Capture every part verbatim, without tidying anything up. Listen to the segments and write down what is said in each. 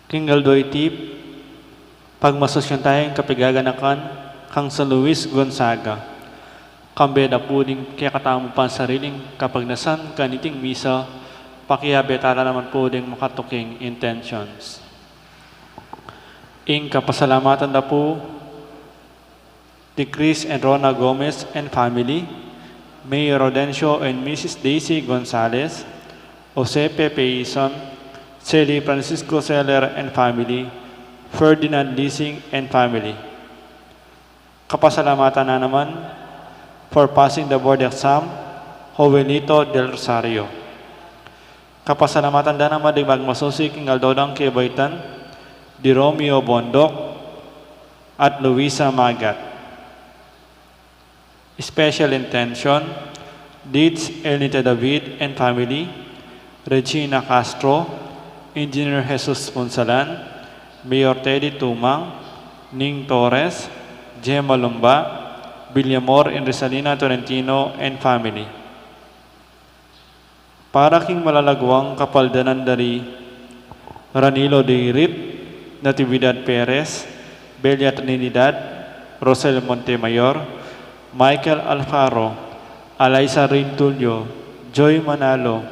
King aldo iti, pagmasusyan taya ing kapaganakan kang San Luis Gonzaga. Kambe da pu ding kekatamu pang sariling kapagnasan kaniting misa, pakiabe tala naman pu ding makatuking intentions. Ing kapasalamatan da pu di Chris and Rona Gomez and family, Mayor Rodencio and Missus Daisy Gonzalez, Jose Pepe Ison, Sally Francisco Seller and family, Ferdinand Lising and family. Kapasalamatan na naman for passing the board exam, Jovelito Del Rosario. Kapasalamatan da naman ding magmasusi king aldo dang kebaitan, di Romeo Bondoc at Luisa Magat. Special intention, Deeds Elnita David and family, Regina Castro, Engineer Jesus Punsalan, Mayor Teddy Tumang, Ning Torres, Gemma Lumba, Villamor and Rizalina Tolentino and family. Para king malalaguang kapaldanan da ri Ranilo Deirit, Natividad Perez, Belia Trinidad, Rosel Montemayor, Michael Alfaro, Alaisa Rintulio, Joy Manalo,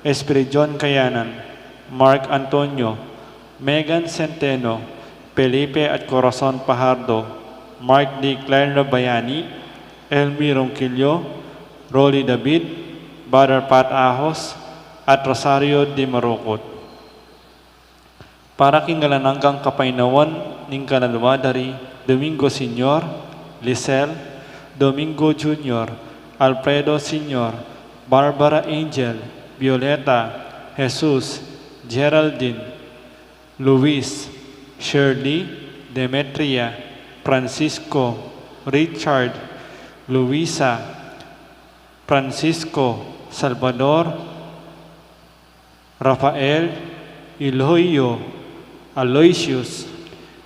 Espiridion Kayanan, Mark Antonio, Megan Centeno, Felipe at Corazon Pajardo, Mark D. Claire Bayani, Elmi Ronquillo, Rolly David, Brother Pat Ahos, at Rosario de Marocot. Para king alang anggang kapaynawan ning kaladua da ri Domingo Senior, Lisel, Domingo Junior, Alfredo Senior, Barbara Angel, Violeta, Jesus, Geraldine, Luis, Shirley, Demetria, Francisco, Richard, Luisa, Francisco, Salvador, Rafael, Eloyo, Aloysius,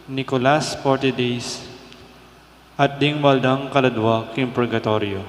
Nicolas Portides, at ding mal dang kaladua king purgatoryo.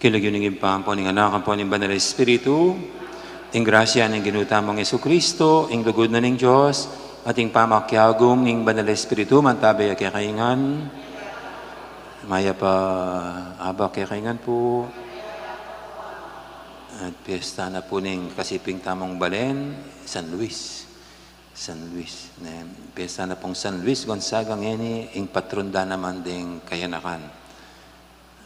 King lagyu ning Ibpa, ampo ning Anak, ampo ning Banal Espiritu. Ing grasya ning Ginu tamung Jesucristo, ing lugud na ning Dios, at ing pamakiagum ning Banal Espiritu, mantabe ya kekayu ngan. Mayap a abak kekayu ngan pu. At piyesta na pu ning kasiping tamung balen, San Luis. San Luis. Ne, piyesta na pung San Luis Gonzaga ngeni, ing patron da naman ding kayanakan.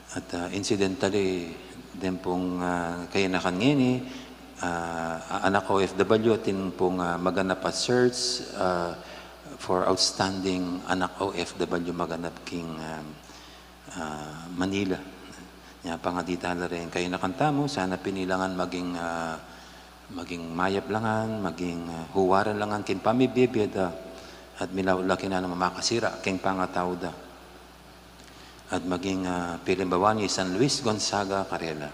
At, ah, incidentally, den pung, ah, kayanakan ngeni, ah, anak O F W, atin pung, ah, maganap a search, ah, for outstanding anak O F W maganap king, ah, ah, Manila. Nya pa nga di tala ring kayanakan tamu, sana pin ila ngan maging, ah, maging mayap la ngan, maging, ah, huwaran la ngan king pamibie-bie da, at milaut la king nanu a makasira king pangatau da. At maging, ah, pilimbawan i San Luis Gonzaga karela.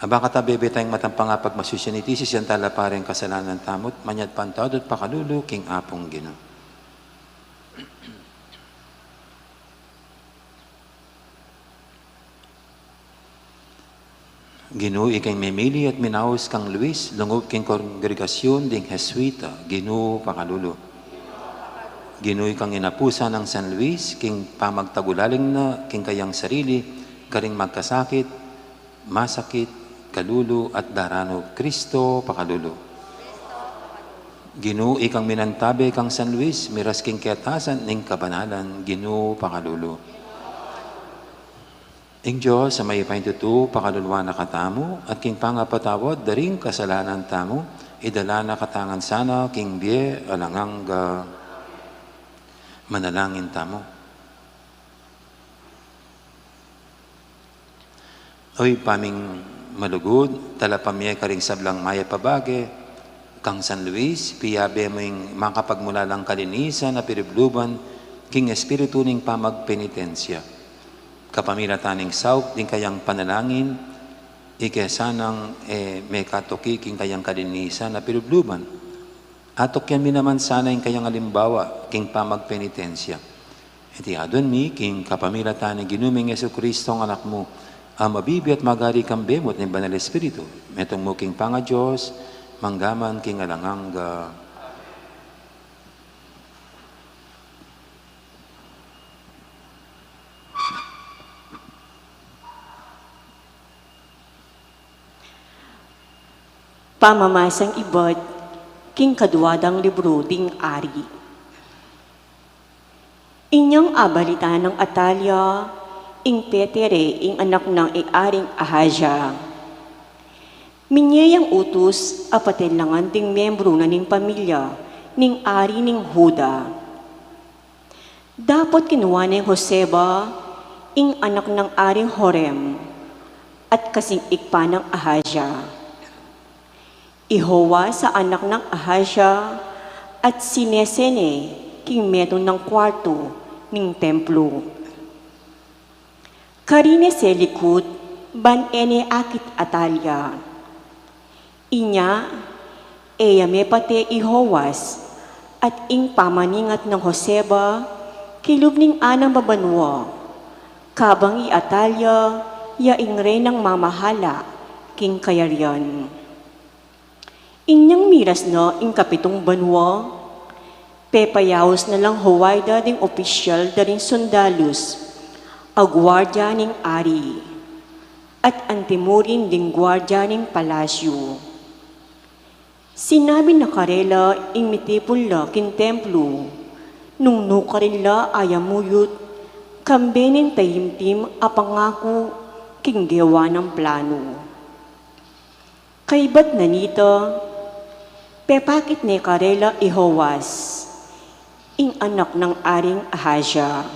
Aba kata bebe tayung matampang a pagmasusyan iti, sisian tala pa ring kasalanan tamu, at manyad pantawad at pakalulu king Apung Ginu. Ginu, ika ing memili at minaus kang Luis, lungub king kongregasyun ding Jesuita, Ginu, pakalulu. Ginu, ika ing inapusan nang San Luis, king pamagtagulaling na, king kayang sarili, karing magkasakit, masakit, kalulu, at daranu, Kristo, pakalulu. Ginu, ikang minantabe kang San Luis, miras king ketasan ning kabanalan, Ginu, pakalulu. Ing Dios a mayupayang tutu, pakaluluan na katamu, at king pangapatawad da ring kasalanan tamu, idala na katamu ngan sana king bie alang angga. Manalangin tamu. O Ibpa ming malugud, talapamie karing sablang mayap a bage kang San Luis, piyabe mu ing makapagmulalang kalinisan a pilubluban king espiritu ning pamagpenitensya. Kapamilatan ning saup ding kayang panalangin, ike sanang, e, mekatuki king kayang kalinisan a pilubluban. Atukyan mi naman sana ing kayang alimbawa king pamagpenitensya. Iti adwan mi king kapamilatan ning Ginu ming Jesucristo a Anak mu, a mabibie at magari kambe mu at ning Banal Espiritu, metung mu king pangaDios, mangga man king alang angga. Pamamasang ibat king kadwa dang libru ding Ari. Inyang abalitaan nang Atalia, ing pete re ing anak nang i Aring Ahazia. Minie yang utus a patelangan ding membru na ning pamilya ning ari ning Juda. Dapot kinua neng Joseba, ing anak nang Aring Joram, at kasing ibpa nang Ahazia. I Joas a anak nang Ahazia, at sinese ne king metung nang kuartu ning templo. Karine se likut ban e ne akit Atalia. Inya, e ya mepate i Joas, at ing pamaningat nang Joseba, kilub ning anam a banua, kabang i Atalia, ya ing rey nang mamahala king kayarian. Inyang miras na ing kapitung banua, pepayaus na lang Joiada ding opisyal da ring sundalus, a guardia ning ari, at antimurin ding guardia ning palasyu. Sinabi na karela ing mitipul la king templo, nung nukarin la ayamuyut, kambe ning tayimtim a pangaku king gewa nang planu. Kaybat na nita, pepakit ne karela i Joas, ing anak nang Aring Ahazia.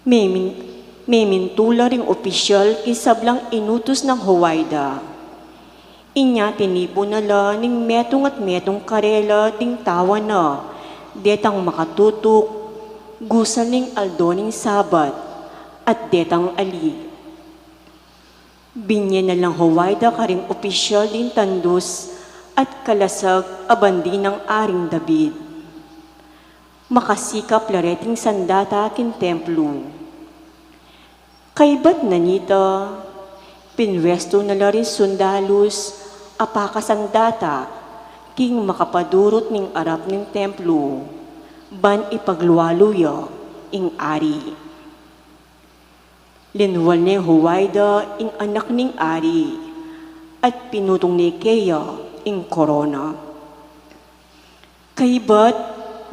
Memin-, memintu la ring opisyal king sablang inutus nang Joiada. Inya tinipun na la ning metung at metung karela ding tawa na, detang makatutuk, gusal ning aldo ning Sabat, at detang ali. Binye na lang Joiada karing opisyal ding tandus at kalasag a bandi nang Aring David. Makasikap la reting sandata king templo. Kaybat na nita, pinwestu na la ring sundalus a pakasandata king makapadurut ning arap ning templu, ban ipaglualu ya ing ari. Linwal neng Huwaida ing anak ning ari, at pinutung ne keya ing korona. Kaybat,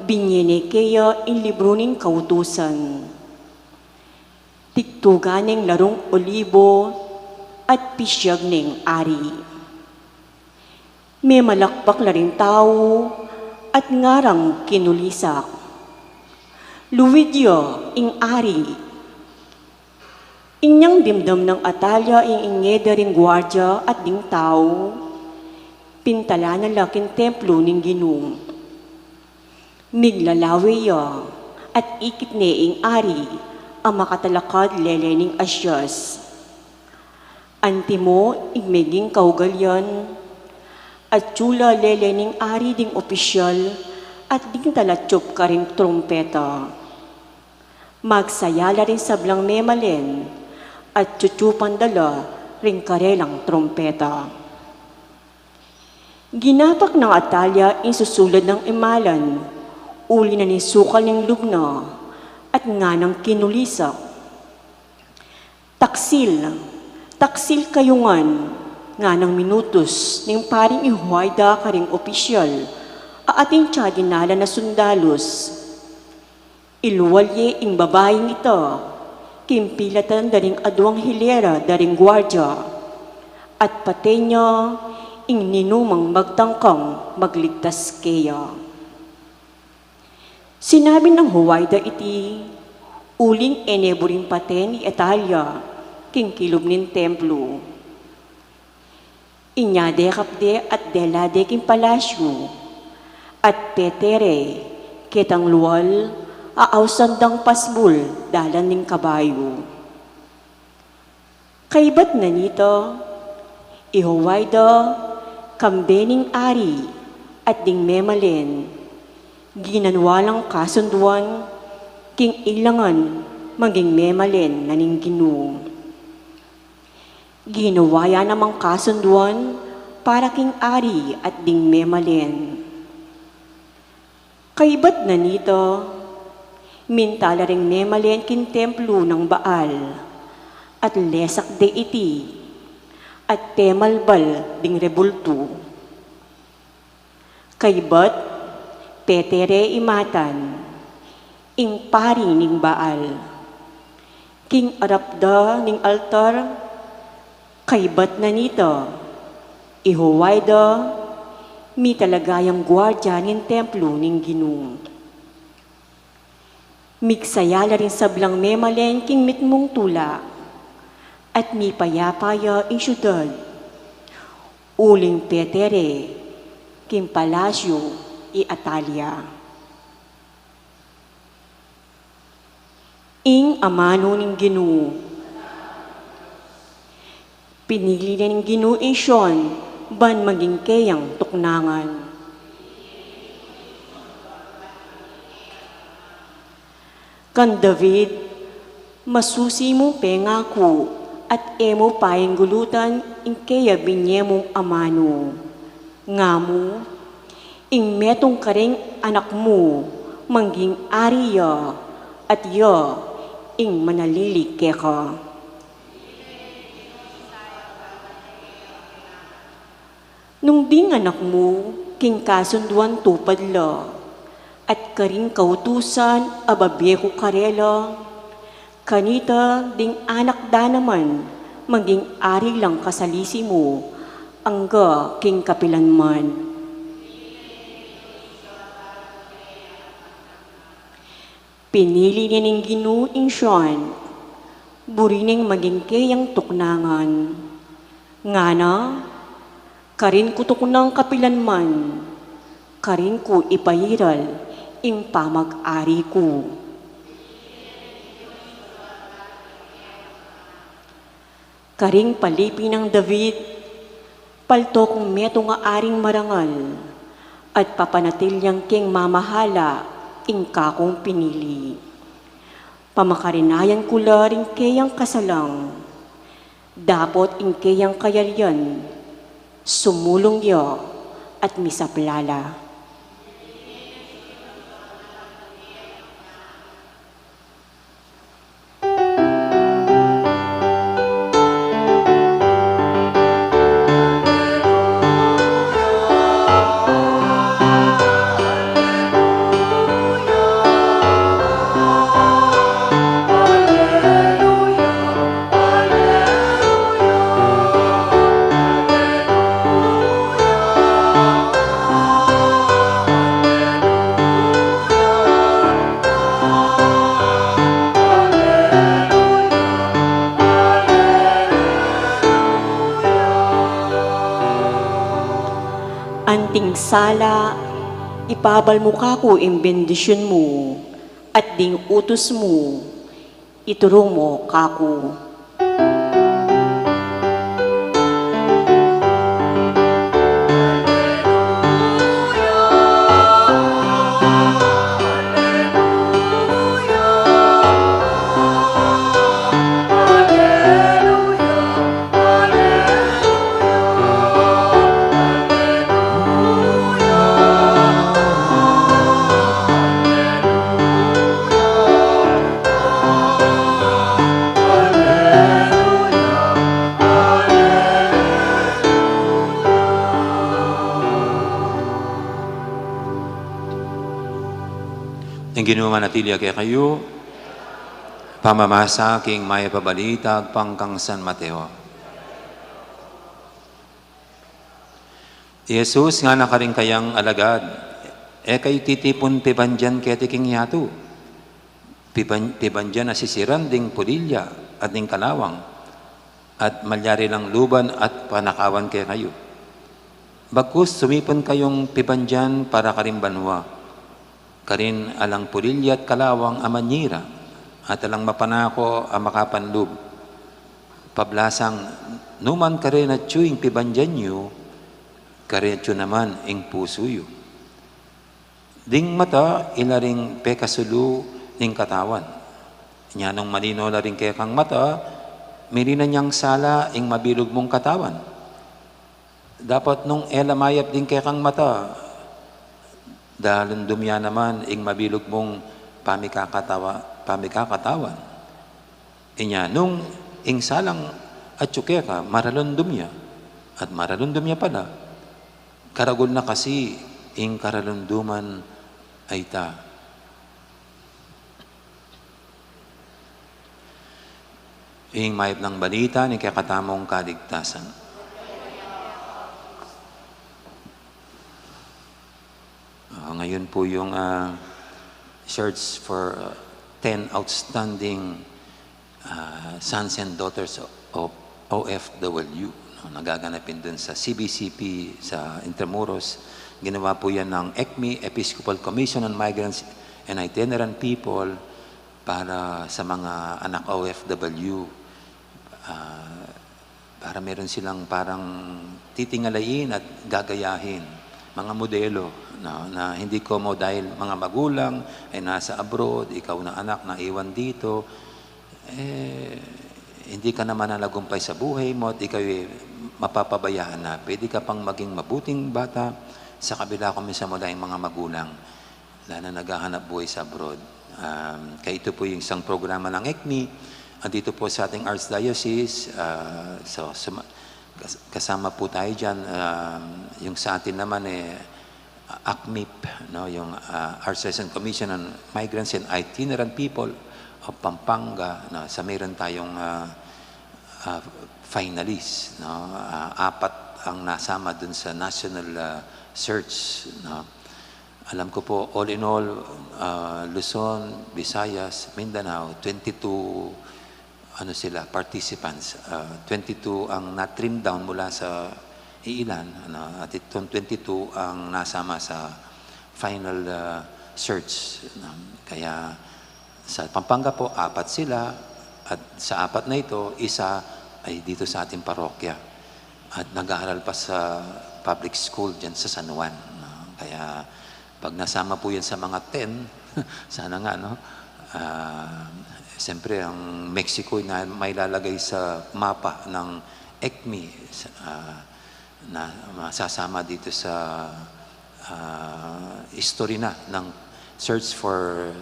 binye ne keya ing libru ning kautusan. Tigtugan neng larung olibo, at pisiag neng ari. Memalakpak la ring tau, at ngarang kinulisak, "Luid ya ing ari!" Inyang dimdam nang Atalia ing ingeda ring guardia at ding tau, pintalan na la king templu ning Ginu. Miglalawe ya, at ikit ne ing ari a makatalakad lele ning asyas. Antimo ing meging kaugalian, atyu la lele ning ari ding opisyal at ding talatsup karing trumpeta. Magsaya la ring sablang memalen, at tiyutyupan da la ring karelang trumpeta. Ginapak nang Atalia ing susulad nang imalan, uli na ning sukal ning lub na, at nganang kinulisak, "Taksil, taksil kayu ngan!" nganang minutus ning paring i Huwaida karing opisyal a atin tsa dinalan a sundalus. Ilual ye ing babaing ita king pilatan da ring aduang hilera da ring guardia, at paten ya ing ninumang magtangkang magligtas keya. Sinabi nang Huwaida iti uling e ne buring paten i Atalia king kilub ning templu. Inya dekap de at dela de king palasyu, at pete re ketang lual a ausan dang pasbul dalan ning kabayu. Kaybat na nita, i Huwaida, kambe ning ari at ding memalen, ginanwa lang kasunduan king ilangan maging memalen na ning Ginu. Ginawa ya namang kasunduan para king ari at ding memalen. Kaybat na nita, minta la ring memalen king templu nang Baal, at lesak de iti, at pemalbal ding rebultu. Kaybat, pete re i Matan, ing pari ning Baal. King arap da ning altar, kaybat na nita, i Huwaida, mitalaga yang guardia ning templu ning Ginu. Migsaya la ring sablang memalen king mitmung tula, at mipayapa ya ing siudad, uling pete re king palasyu i Atalia. Ing amanu ning Ginu. Pinili ne ning Ginu i Siyon ban maging keyang tuknangan. Kang David, masusi mung pengaku at e mu painggulutan ing keya binye mung amanu. Nga mu, ing metung karing anak mu, mangging ari ya, at ya ing manalili keka. Nung ding anak mu, king kasunduan tupad la, at karing kautusan a babie ku karela, kanita ding anak da naman, maging ari lang kasalisi mu, angga king kapilan man. Pinili ne ning Ginu ing Siyon, buri neng maging keyang tuknangan. Ngana, karin ku tuknang kapilan man, karin ku ipairal ing pamag-ari ku. Karing palipi nang David, palto kung metung a aring marangal, at papanatili yang keng mamahala ing kakung pinili. Pamakarinayan ku la ring keyang kasalang, dapot ing keyang kayarian, sumulung ya at misapla la. Anting sala, ipabal mu kaku ing bendisyun mu, at ding utus mu, ituru mu kaku. Ing Ginu manatili ya kekayu. Pamamasa king Mayap a Balita agpang kang San Mateo. I Jesus ngana karing kayang alagad, "E kayu titipun pibandian keti king yatu. Piban-, pibandian a sisiran ding pulilya at ding kalawang, at malyari lang luban at panakawan kekayu. Bagkus sumipun kayung pibandian para karing banua, karin alang pulilya at kalawang a manyira, at alang mapanako a makapanlub. Pablasang numan karin atyu ing pibandian yu, karin atyu naman ing pusu yu. Ding mata, ila ring pekasulu ning katawan. Inya nung malino la ring kekang mata, mirinan yang sala ing mabilug mung katawan. Dapot nung e la mayap ding kekang mata, dalundum ya naman ing mabilug mung pamikakatawa-, pamikakatawan. Inya nung ing salang atyu keka maralundum ya, at maralundum ya pala, karagul na kasi ing karalunduman a ita." Ing Mayap a Balita ning kekatamung kaligtasan. Ah, ngayon po yung, ah, search for, ah, ten outstanding, ah, sons and daughters of O F W, no? Nagaganapin dun sa C B C P sa Intramuros. Ginawa po yan ng ECMI, Episcopal Commission on Migrants and Itinerant People, para sa mga anak O F W. Ah, para meron silang parang titingalain at gagayahin, mga modelo, no, na hindi komo dahil mga magulang ay nasa abroad, ikaw na anak naiwan dito, eh, hindi ka na mananagumpay sa buhay mo at ikaw ay mapapabayaan na. Pwede ka pang maging mabuting bata sa kabila kung minsan wala yung mga magulang, lalo na naghahanap buhay sa abroad. Um, kaya ito po yung isang programa ng ECMI. Andito po sa ating Archdiocese, ah, so, suma-, kas-, kasama po tayo dyan. Um, yung sa atin naman, eh, ACMIP, no? Yung, ah, Archdiocese Commission on Migrants and Itinerant People of Pampanga, no? Sa meron tayong, ah, ah, finalists, no? Ah, apat ang nasama dun sa national, ah, search, no? Alam ko po, all in all, ah, Luzon, Visayas, Mindanao, twenty-two, ano sila, participants. Ah, twenty-two ang na-trim down mula sa iilan, ano, at itong twenty-two ang nasama sa final, ah, search, no? Kaya sa Pampanga po, apat sila, at sa apat na ito, isa ay dito sa ating parokya. At nag-aaral pa sa public school dyan sa San Juan, no? Kaya pag nasama po yan sa mga ten, sana nga, no? Ah, Siyempre, ang Mexico na mailalagay sa mapa ng ECMI, sa, ah, na masasama dito sa, ah, history na ng search for,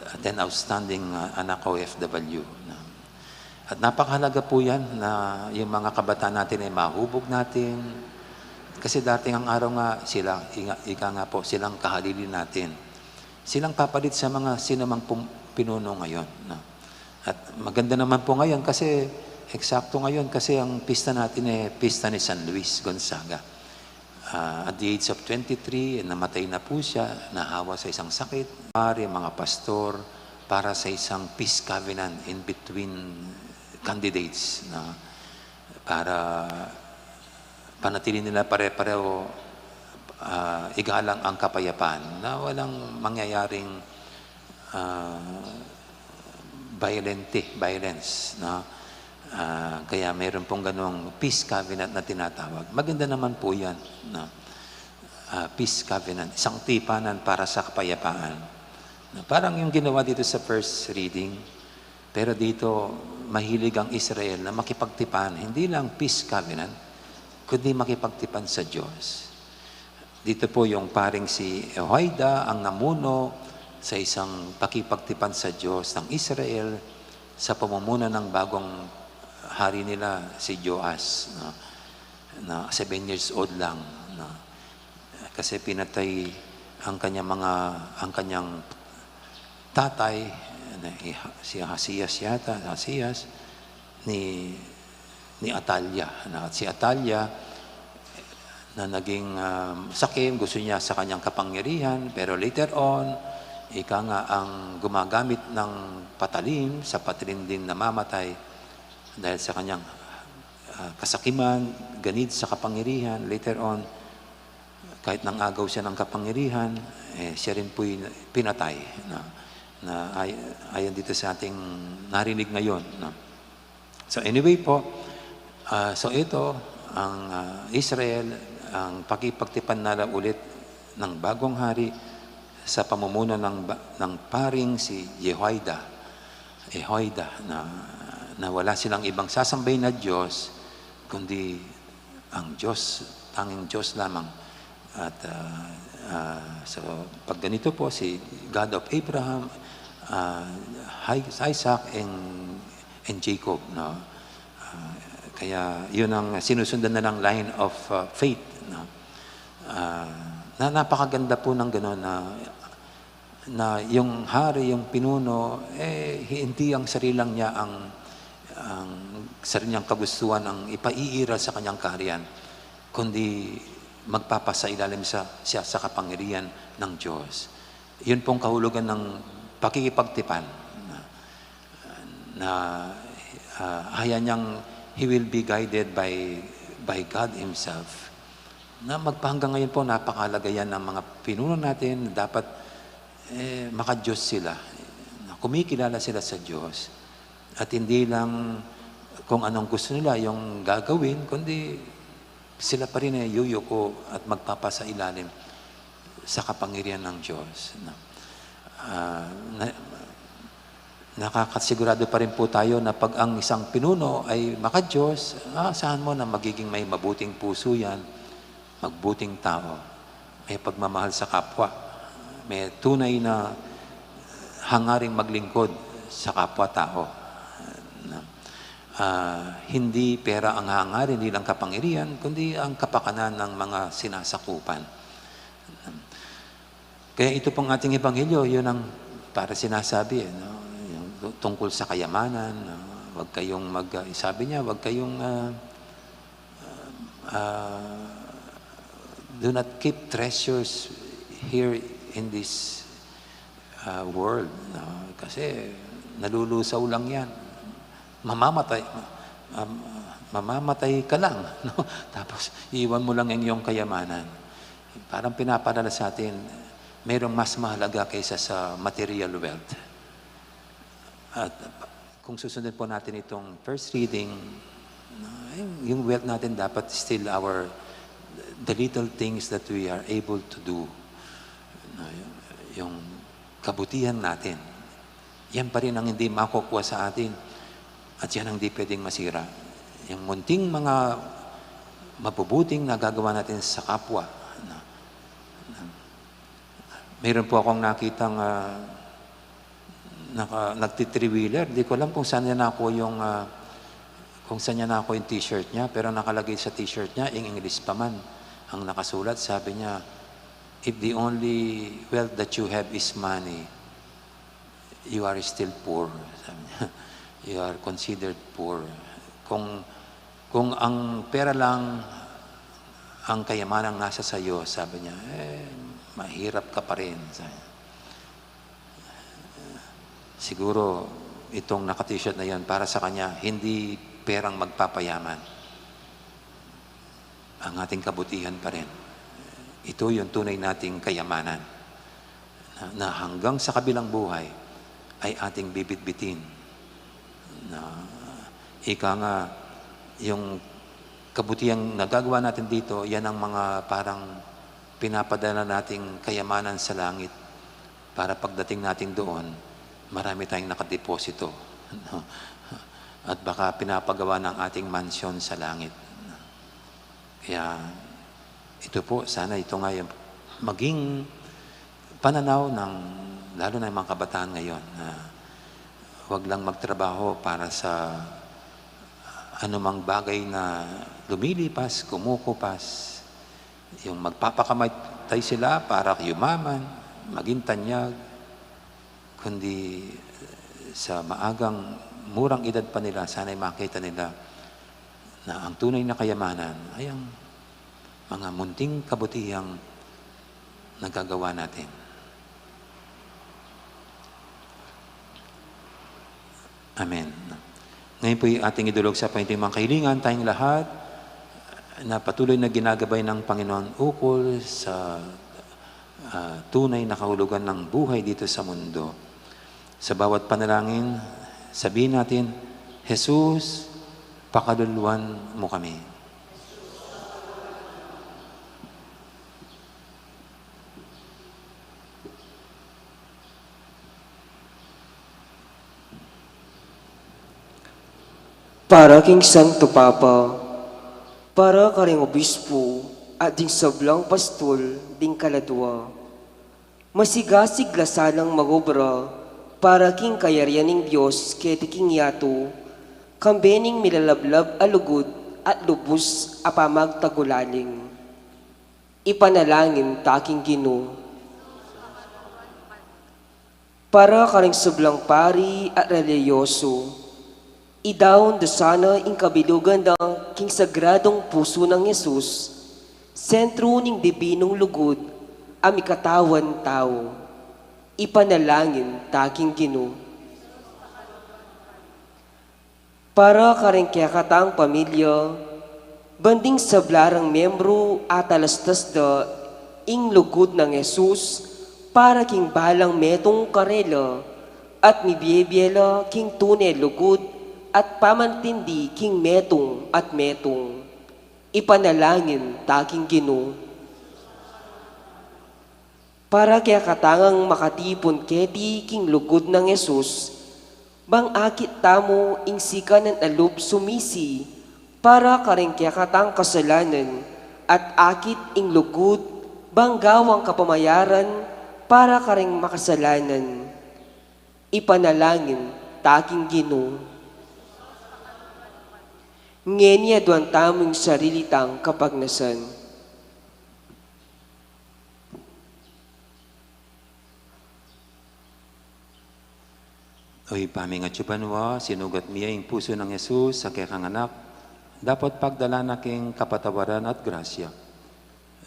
ah, ten outstanding, ah, anak O F W, no? At napakahalaga po yan na yung mga kabataan natin ay mahubog natin. Kasi dating ang araw nga sila, ika, ika nga po, silang kahalili natin. Silang papalit sa mga sinumang pum-, pinuno ngayon, no? At maganda naman po ngayon kasi, eksakto ngayon kasi ang pista natin eh, pista ni San Luis Gonzaga. Ah, at the age of twenty-three, namatay na po siya, nahawa sa isang sakit. Pare, mga pastor, para sa isang peace covenant in between candidates, no? Para panatili nila pare-pareho, ah, igalang ang kapayapaan na walang mangyayaring, ah, violente, violence, no? Ah, kaya meron pong ganong peace covenant na tinatawag. Maganda naman po yan, no? Ah, peace covenant, isang tipanan para sa kapayapaan. No? Parang yung ginawa dito sa first reading, pero dito, mahilig ang Israel na makipagtipan, hindi lang peace covenant, kundi makipagtipan sa Diyos. Dito po yung paring si Jehoiada ang namuno sa isang pakipagtipan sa Diyos ng Israel sa pamumuno ng bagong hari nila, si Joas, no? Na seven years old lang, no? Kasi pinatay ang kanyang mga, ang kanyang tatay, na, si Ahasias yata, Ahasias, ni, ni Atalia. Na, at si Atalia, na naging, ah, sakim, gusto niya sa kanyang kapangyarihan, pero later on, ika nga ang gumagamit ng patalim sa patilinding namamatay dahil sa kanyang, ah, kasakiman, ganid sa kapangyarihan. Later on, kahit nang agaw siya ng kapangyarihan, eh, siya rin po'y pinatay, no? Na ay-, ayon dito sa ating narinig ngayon, no? So anyway po, ah, so ito, ang, ah, Israel, ang pakipagtipan na lang ulit ng bagong hari sa pamumuno ng ba-, ng paring si Jehoiada, Jehoiada, na, na wala silang ibang sasambahin na Diyos, kundi ang Diyos, tanging Diyos lamang. At, ah, ah, so, pag ganito po, si God of Abraham, ah, Hi-, Isaac, and, and Jacob, no? Ah, kaya yun ang sinusundan na ng line of, ah, faith, no? Ah, na napakaganda po ng gano'n na na yung hari, yung pinuno, eh, hi-, hindi ang sarilang niya ang, ang sarili niyang kagustuhan ang ipaiiral sa kanyang kaharian, kundi magpapasailalim sa, siya sa kapangyarihan ng Diyos. Yun pong kahulugan ng pakikipagtipan na, na, ah, haya niyang he will be guided by, by God Himself. Na magpahanggang ngayon po, napakahalaga yan ng mga pinuno natin. Dapat, eh, makadiyos sila. Na kumikilala sila sa Diyos. At hindi lang kung anong gusto nila yung gagawin, kundi sila pa rin ay yuyuko at magpapasailalim sa kapangyarihan ng Diyos, no? Ah, na, nakakasigurado pa rin po tayo na pag ang isang pinuno ay makadiyos, aasahan mo na magiging may mabuting puso yan, mabuting tao, may pagmamahal sa kapwa, may tunay na hangaring maglingkod sa kapwa-tao. Na, ah, hindi pera ang hangarin, hindi lang kapangyarihan, kundi ang kapakanan ng mga sinasakupan. Kaya ito pong ating ebanghelyo, yun ang para sinasabi, eh, no? Yung tu-, tungkol sa kayamanan, no? Huwag kayong mag-, ah, sabi niya, "Huwag kayong, ah, ah, do not keep treasures here in this, ah, world," no? Kasi nalulusaw lang yan. Mamamatay, um, mamamatay ka lang, no? Tapos, iwan mo lang ang iyong kayamanan. Parang pinapaalala sa atin, merong mas mahalaga kaysa sa material wealth. At kung susundan po natin itong first reading, uh, yung, yung wealth natin dapat still our, the little things that we are able to do. Uh, yung, yung kabutihan natin. Yan pa rin ang hindi makukuha sa atin. At yan ang di pwedeng masira. Yung munting mga mabubuting nagagawa natin sa kapwa. Na, na, mayroon po akong nakitang, ah, naka, nagti-three-wheeler. Di ko alam kung saan niya nakuha yung, ah, kung saan niya nakuha yung t-shirt niya. Pero nakalagay sa t-shirt niya, ing English pa man. Ang nakasulat, sabi niya, "If the only wealth that you have is money, you are still poor." Sabi niya, "You are considered poor." Kung, kung ang pera lang ang kayamanang nasa sayo, sabi niya, eh, mahirap ka pa rin. Sabi niya. Siguro itong naka-t-shirt na yan para sa kanya, hindi perang magpapayaman. Ang ating kabutihan pa rin. Ito yung tunay nating kayamanan na, na hanggang sa kabilang buhay ay ating bibitbitin. Na, ika nga, yung kabutihang nagagawa natin dito, yan ang mga parang pinapadala nating kayamanan sa langit para pagdating natin doon, marami tayong nakadeposito. No? At baka pinapagawa ng ating mansyon sa langit. Kaya ito po, sana ito nga yung maging pananaw ng, lalo na yung mga kabataan ngayon, na wag lang magtrabaho para sa anumang bagay na lumilipas, kumukupas, yung magpapakamatay sila para yumaman, maging tanyag, kundi sa maagang murang edad pa nila, sana'y makita nila na ang tunay na kayamanan ay ang mga munting kabutihang nagagawa natin. Amen. Ngayon po'y ating idulog sa Panginoon mga kahilingan, tayong lahat na patuloy na ginagabay ng Panginoon ukol sa, ah, tunay na kahulugan ng buhay dito sa mundo. Sa bawat panalangin, sabihin natin, "Jesus, pakaluluan mo kami." Para king Santo Papa, para karing obispo, at ding sablang pastul ding kaladua. Masigasig la sanang magobra para king kayarian ning Dios keti king yatu, kambe ning milalablab a lugud at lubus a pamagtagulaling. Ipanalangin ta king Ginu. Para karing sablang pari at relihiyoso, idaun da sana ing kabilugan da king sagradung pusu nang Jesus, sentru ning dibinung lugud a mikatawan tau. Ipanalangin ta king Ginu. Para karing kekatang pamilya, ban ding sabla rang membru atalastas da ing lugud nang Jesus para king balang metung karela, at mibiebie la king tune lugud at pamantindi king metung at metung. Ipanalangin ta king Ginu. Para kekatang makatipun keti king lugud nang Jesus, bang akit tamu ing sikanan a lub sumisi para karing kekatang kasalanan, at akit ing lugud bang gawang kapamayaran para karing makasalanan. Ipanalangin ta king Ginu. Ngeni aduan tamu ing sarili tang kapagnasan. O Ibpa mi atsu banua, sinugat mi ya ing pusu nang Jesus a kekang Anak, dapot pagdalan na king kapatawaran at grasya.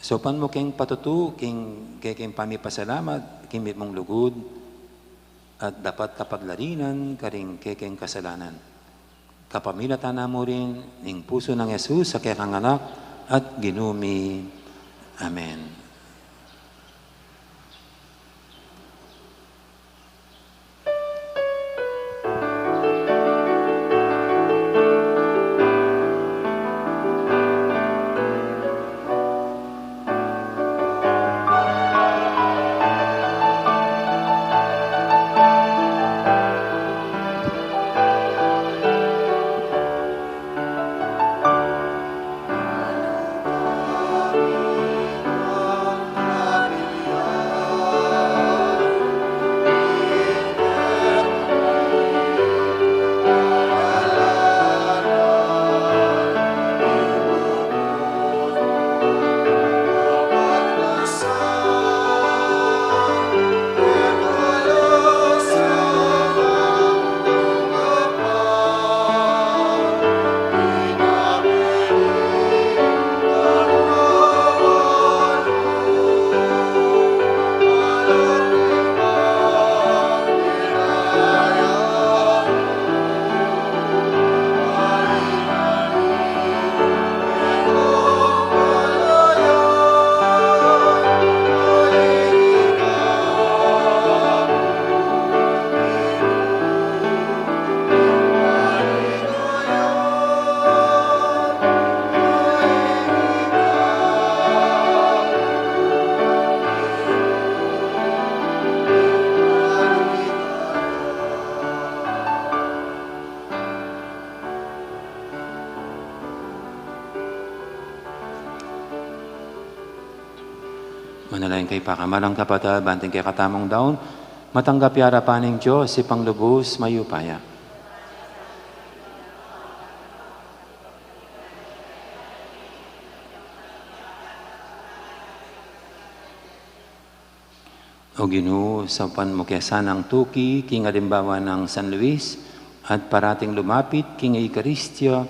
Saupan mu keng patutu king kekeng pamipasalamat king mitmung lugud, at dapat kapaglalinan karing kekeng kasalanan. Kapamilatan na mu rin ning pusu nang Jesus a kekang Anak at Ginu mi. Amen. Manalangin kayu pakamalan kung kapatad, ban ing kekatamung daun matanggap ya arapan ning Dios, Ibpang lubus mayupaya. O Ginu, saupan mu ke sanang tuki king alimbawa nang San Luis, at parating lumapit king Eukaristia,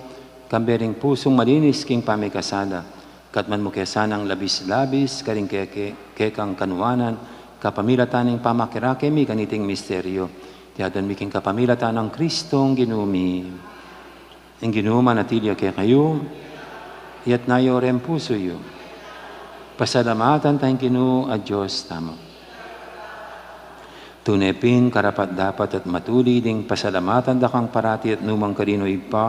kambe ring pusung malinis king pamikasala. Katmuan mu ke sanang labis-labis karing keke, kekang kanuanan, kapamilatan ning pamakirake mi kaniting misteryo. Iti aduan mi king kapamilatan nang Kristong Ginu mi. Ing Ginu manatili ya kekayu, iyatas yu reng pusu yu. Pasalamatan taya ing Ginu a Dios tamu. Tune pin karapat-dapat at matulid ing pasalamatan da kang parati at nukarin man, Ibpa,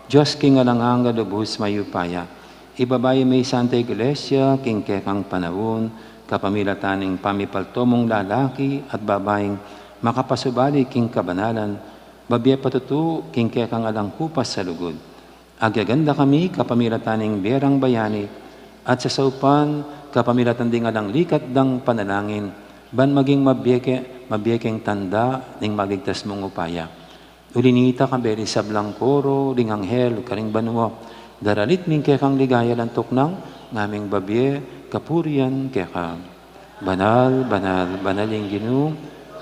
Dios king alang angga, lubus mayupaya. Ibaba ya ing Santa Iglesia king kekang panaun, kapamilatan ning pamipalto mung lalaki at babaing makapasubali king kabanalan, babie patutu king kekang alang kupas a lugud. Agyagan da kami kapamilatan ning bie rang bayani, at sasaupan kapamilatan ding alang likat dang panalangin, ban maging mabie ke, mabie keng tanda ning maligtas mung upaya. Uli na nita, kambe ring sablang koro ding anghel karing banua, daralit mi ing kekang ligaya, lantuk nang ngaming babie kapurian keka. Banal, banal, banal ing Ginu,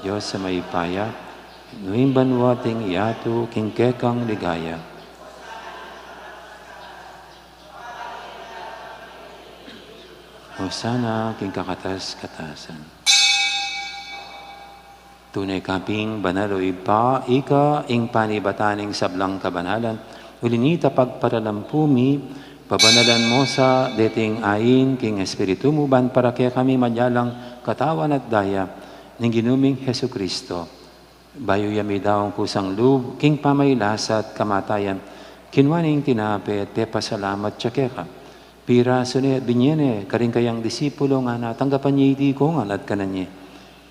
Dios a mayupaya. Nuan ing banua at ing yatu king kekang ligaya. Hosana king kakatas-katasan. Tune ka pin banal, o Ibpa, ika ing panibatan ning sablang kabanalan. Uli na nita, pagparalampu mi, pabanalan mu sa deting ain king Espiritu mu, ban para kekami maging katawan at daya ning Ginu ming Jesucristo. Bayu ya midaun kusang lub king pamagkasakit at kamatayan, kinua ne ing tinape, pepasalamat ya keka, pirasu ne at binie ne karing kayang disipulo, ngana, tanggapan ye iti kongan at kanan ye.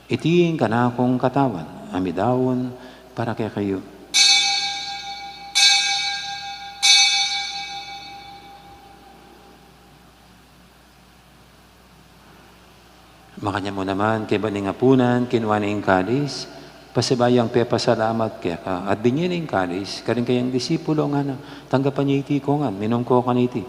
Iti ing kanakung katawan a midaun para kekayu. Makanyan mu naman, kaybat ning apunan, kinua ne ing kalis, pasibayu yang pepasalamat keka, at binie ne ing kalis karing kayang disipulo, ngana, tanggapan ye iti kongan, minum ko kaniti.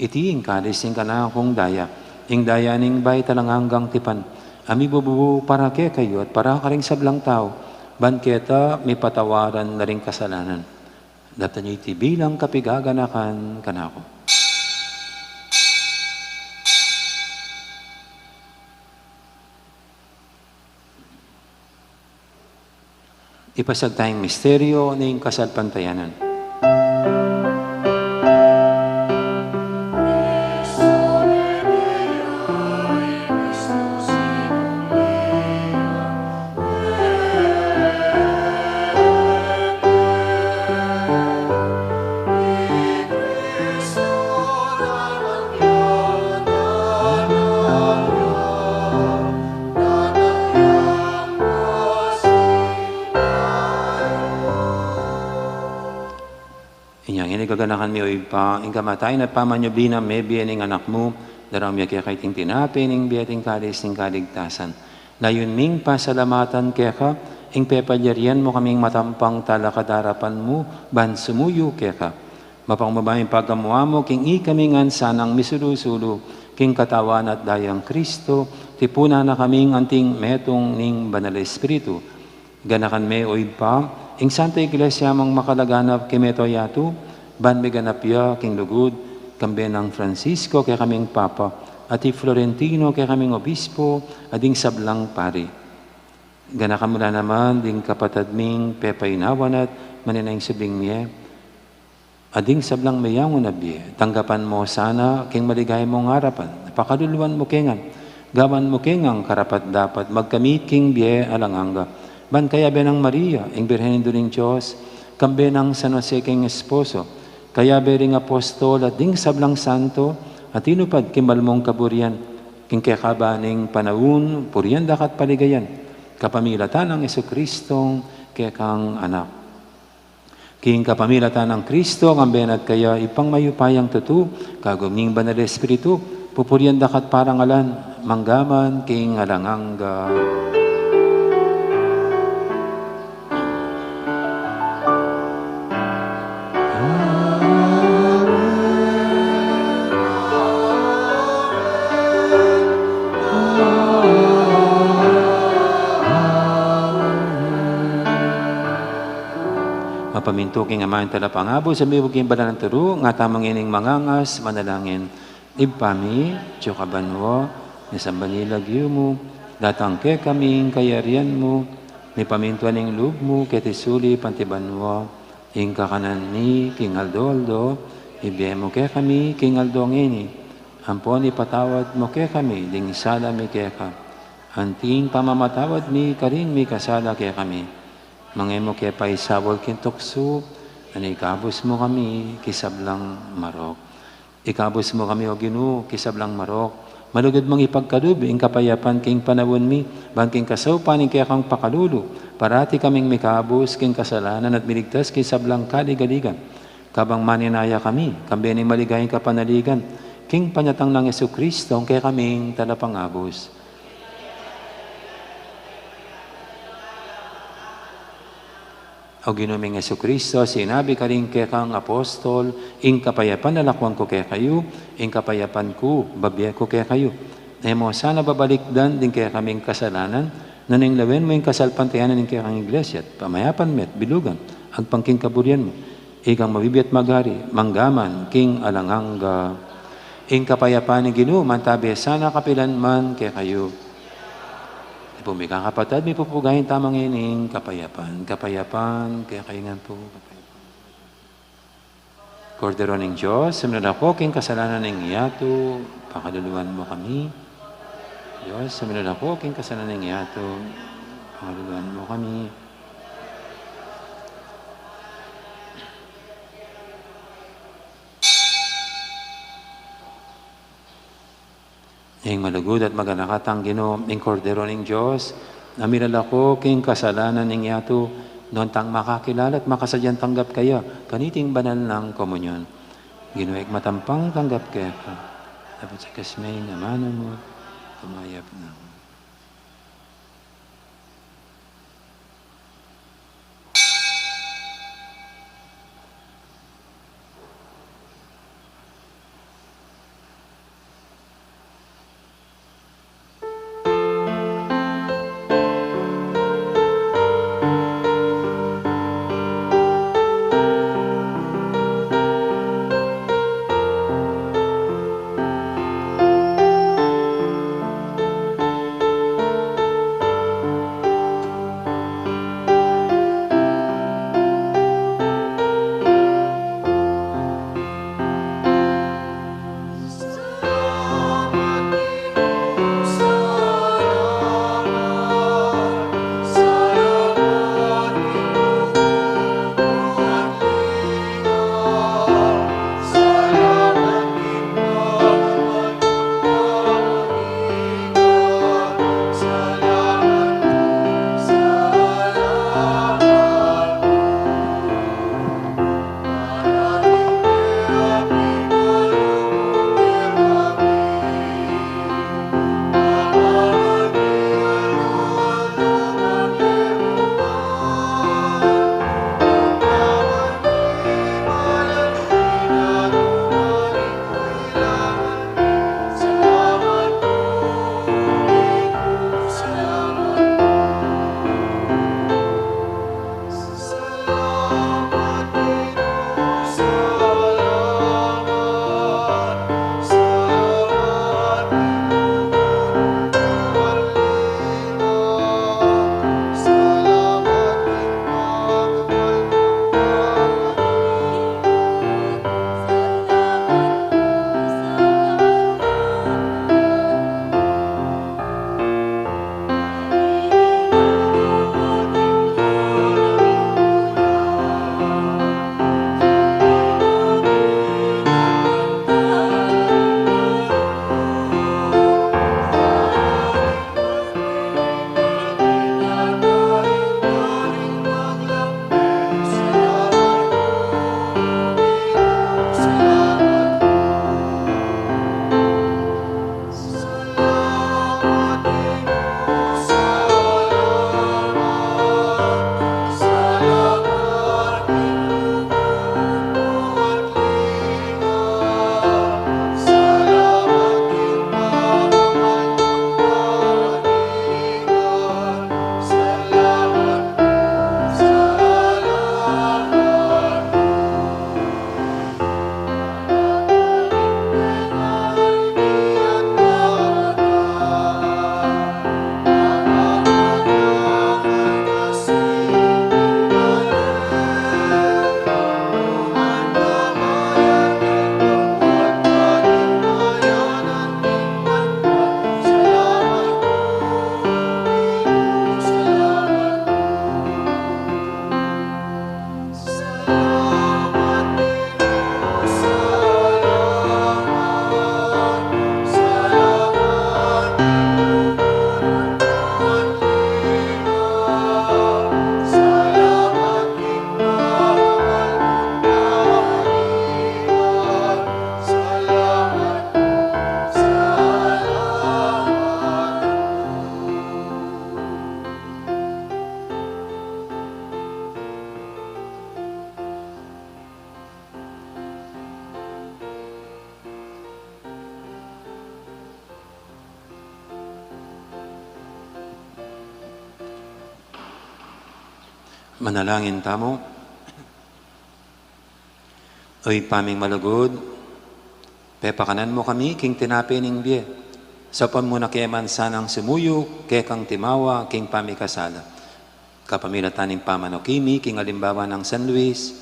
Iti ing kalis ning kanakung daya, ing daya ning bayu at alang anggang tipan, a mibubu para kekayu at para karing sablang tau, ban keta mipatawaran la ring kasalanan. Daptan ye iti bilang kapaganakan kanaku. Ipasiag taya ing misteryo ning kasalpantayanan. Inya ngeni gaganakan mi, o Ibpa, ing kamatayan at pamanyubli nang mebie ning Anak mu, daraun mi keka iting tinape ning bie at ing kalis ning kaligtasan. Layun ming pasalamatan keka ing pepalyarian mu kaming matampang talakad king arapan mu ban sumuyu keka. Mapagmababang pagamuan mu king ikami ngan sanang misulu-sulu king katawan at daya nang Kristo, tipunan na kaming anting metung ning Banal a Espiritu. Ganakan me, o Ibpa, ing Santa Iglesia mung makalaganap king mabilug a yatu, ban miganap ya king lugud, kambe nang Francisco kekaming Papa, at i Florentino kekaming Obispo, at ding sablang pari. Ganakan mu la naman ding kapatad ming pepainawan at manenaya king subling mie, at ding sablang meyangu na bie, tanggapan mu sana king maligaya mung arapan, pakaluluan mu ke ngan, gawan mu ke ngan karapat-dapat magkamit king bie alang angga. Ban kayabe nang Maria, ing Birhen Indu ning Dios, kambe nang San Jose king esposo, kayabe ring apostol at ding sablang santo a tinupad king banal mung kaburian, king kekaban ning panaun, purian da ka at paligayan, kapamilatan nang Jesucristong kekang Anak. King kapamilatan nang Kristo, kambe na at kaya, Ibpang mayupayang tutu, kagum ning Banal a Espiritu, Pupurian da ka at parangalan, mangga man king alang angga. Mapamintu king Ama ing Talapangabus, amibu king banal a turu, ngatamu ngening mangangas, manalangin. Ibpa mi, atsu ka banua, misamban ya ing lagyu mu, datang kekami ing kayarian mu, mipamintuan ing lub mu keti sulip anti banua. Ing kakanan mi king aldo-aldo, ibie mu kekami king aldo ngeni. Ampon ipatawad mu kekami ding sala mi keka, anti ing pamamatawad mi karing mikasala kekami. Manga e mu ke paisaul king tuksu, nune ikabus mu kami king sablang marok. Ikabus mu kami, O Ginu, king sablang marok. Malugud mung ipagkalub ing kapayapan king panaun mi, ban king kasaupan ning kekang pakalulu, parati kaming mikabus king kasalanan at miligtas king sablang kaligaligan. Kabang maninaya kami, kambe ning maligayang kapanaligan, king panyatang nang Jesucristo, ing kekaming Talapangabus. O Ginu ming Jesucristo, sinabi karing kekang apostol, ing kapayapan lalakwan ku kekayu, ing kapayapan ku babie ku kekayu. E mu sana babalikdan ding kekaming kasalanan, nune lawen mu ing kasalpantayanan ning kekang iglesia, at pamayapan me at bilugan, agpang king kaburian mu. Ikang mabibie at magari, mangga man king alang angga. Ing kapayapan ning Ginu, mantabi sana kapilan man kekayu. Ipu mi kakapatad, mipupugay tamu ngening kapayapan. Kapayapan kekayu ngan pu, kapayapan. Kordero ning Dios, a milalako king kasalanan ning yatu, pakaluluan mu kami. Dios, a milalako king kasalanan ning yatu, pakaluluan mu kami. Ing malugud at maganakang Ginu, ing Kordero ning Dios, a milalako king kasalanan ning yatu, nuan tang makakilala at makasadyang tanggap kaya, kaniting banal nang komunyon. Ginu, ikmat tang pangtanggap keka, dapat sakas me ing amanu mu, kumayap na. Manalangin tamu. O Ibpa ming malugud, pepakanan mu kami king tinape ning bie. Saupan mu na kami man sanang sumuyu kekang timawa king pamikasala. Kapamilatan ning pamanuki mi king alimbawa nang San Luis,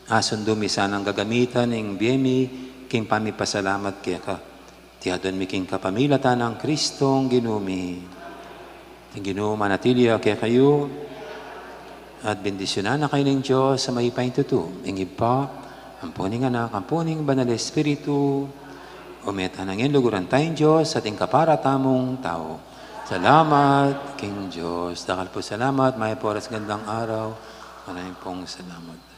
asundu mi sanang gagamitan ing bie mi king pamipasalamat keka. Iti adwan mi king kapamilatan nang Kristong Ginu mi. Ing Ginu manatili ya kekayu. At bendisyunan na kayu ning Dios a mayupayang tutu, ing Ibpa, ampo ning Anak, ampo ning Banal Espiritu. O meta na ngeni, luguran taya ing Dios at ing kapara tamung tau. Salamat king Dios. Dakal pung salamat, mayap a oras, gandang araw. Maraming pong salamat.